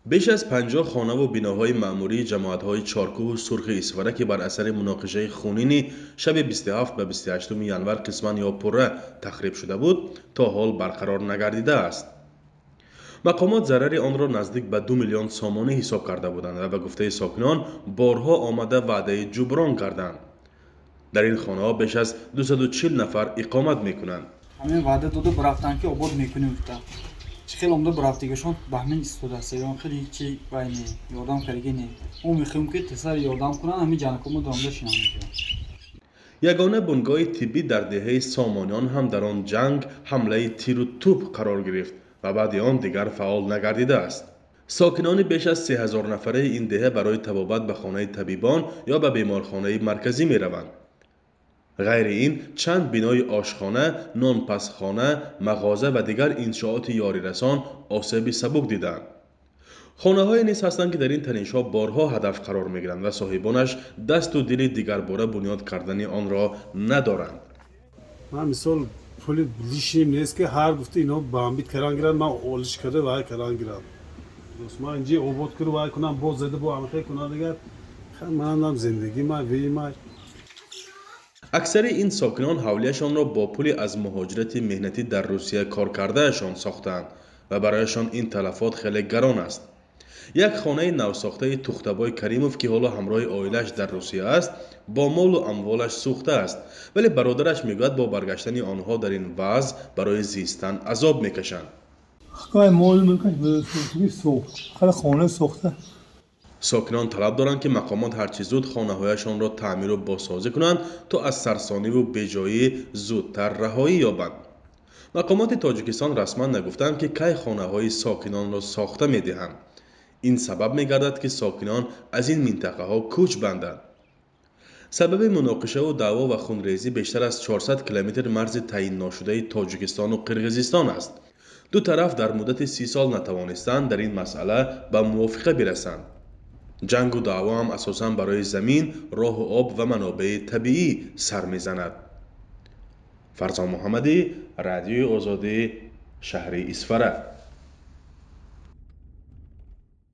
Беш аз 50 хонаву биноҳои маъмурии ҷамоатҳои Чоркӯҳу Сурхи Исфара, ки бар асари муноқишаи хунини шаби 27 ба 28 январ қисман ё пурра тахриб шуда буд, то ҳол барқарор нагардидааст. Мақомот зарари онро наздик ба 2 миллион сомонӣ ҳисоб карда буданд ва ба гуфтаи сокинон борҳо омада ваъдаи ҷуброн карданд. Дар ин хонаҳо беш аз 240 нафар иқомат мекунанд. Ҳамин ваъда доду бирафтанд, ки обод мекунем, гуфта. Чӣ хел омда бирафтигашон ба ҳамин истодааст. Ягон хеле ҳичи вай не, ёрдам кардаги не. Мо мехоҳем, ки тезтар ёрдам кунанд, ҳамин ҷанакомо даромда шинанд инҷо. Ягона бунгоҳи тиббӣ дар деҳаи Сомониён ҳам дар он ҷанг ҳамлаи тиру тӯб қарор гирифт ва баъди он дигар фаъол нагардидааст. Сокинони беш аз 3000 нафараи ин деҳа барои табобат ба хонаи табибон ё ба беморхонаи марказӣ мераванд. Ғайри ин чанд бинои ошхона, нонпазхона, мағоза ва дигар иншооти ёрирасон осеби сабук дидаанд. Хонаҳое низ ҳастанд, ки дар ин танишҳо борҳо ҳадаф қарор мегиранд ва соҳибонаш дасту дили дигарбора бунёд кардани онро надоранд. Ман мисол пули лишним нест, ки ҳар гуфта ино бомбить кардан гиранд, ман олиш карда вай кардан гирам. Ман инҷи обод куру вай кунам, боз зада бо амхе кунам, дигар манам зиндагӣ ма вейма. Аксари ин сокинон ҳавлияшонро бо пули аз муҳоҷирати меҳнатӣ дар Русия кор кардаашон сохтаанд ва барояшон ин талафот хеле гарон аст. Як хонаи навсохтаи Тухтабой Каримов, ки ҳоло ҳамроҳи оилааш дар Русия аст, бо молу амволаш сӯхтааст, вале бародараш мегӯяд, бо баргаштани онҳо дар ин вазъ барои зистан азоб мекашанд. Хона сохта. Сокинон талаб доранд, ки мақомот ҳарчи зуд хонаҳояшонро таъмиру бозсозӣ кунанд, то аз сарсониву беҷоӣ зудтар раҳоӣ ёбанд. Мақомоти Тоҷикистон расман нагуфтанд, ки кай хонаҳои сокинонро сохта медиҳанд. Ин сабаб мегардад, ки сокинон аз ин минтақаҳо кӯч банданд. Сабаби муноқишаву даъво ва хунрезӣ бештар аз 400 километр марзи таъинношудаи Тоҷикистону Қирғизистон аст. Ду тараф дар муддати 30 сол натавонистанд дар ин масъала ба мувофиқа бирасанд. Ҷангу даъво ҳам асосан барои замин, роҳу об ва манобеи табиӣ сар мезанад. Фарзон Муҳаммадӣ, Радиои Озодӣ, шаҳри Исфара.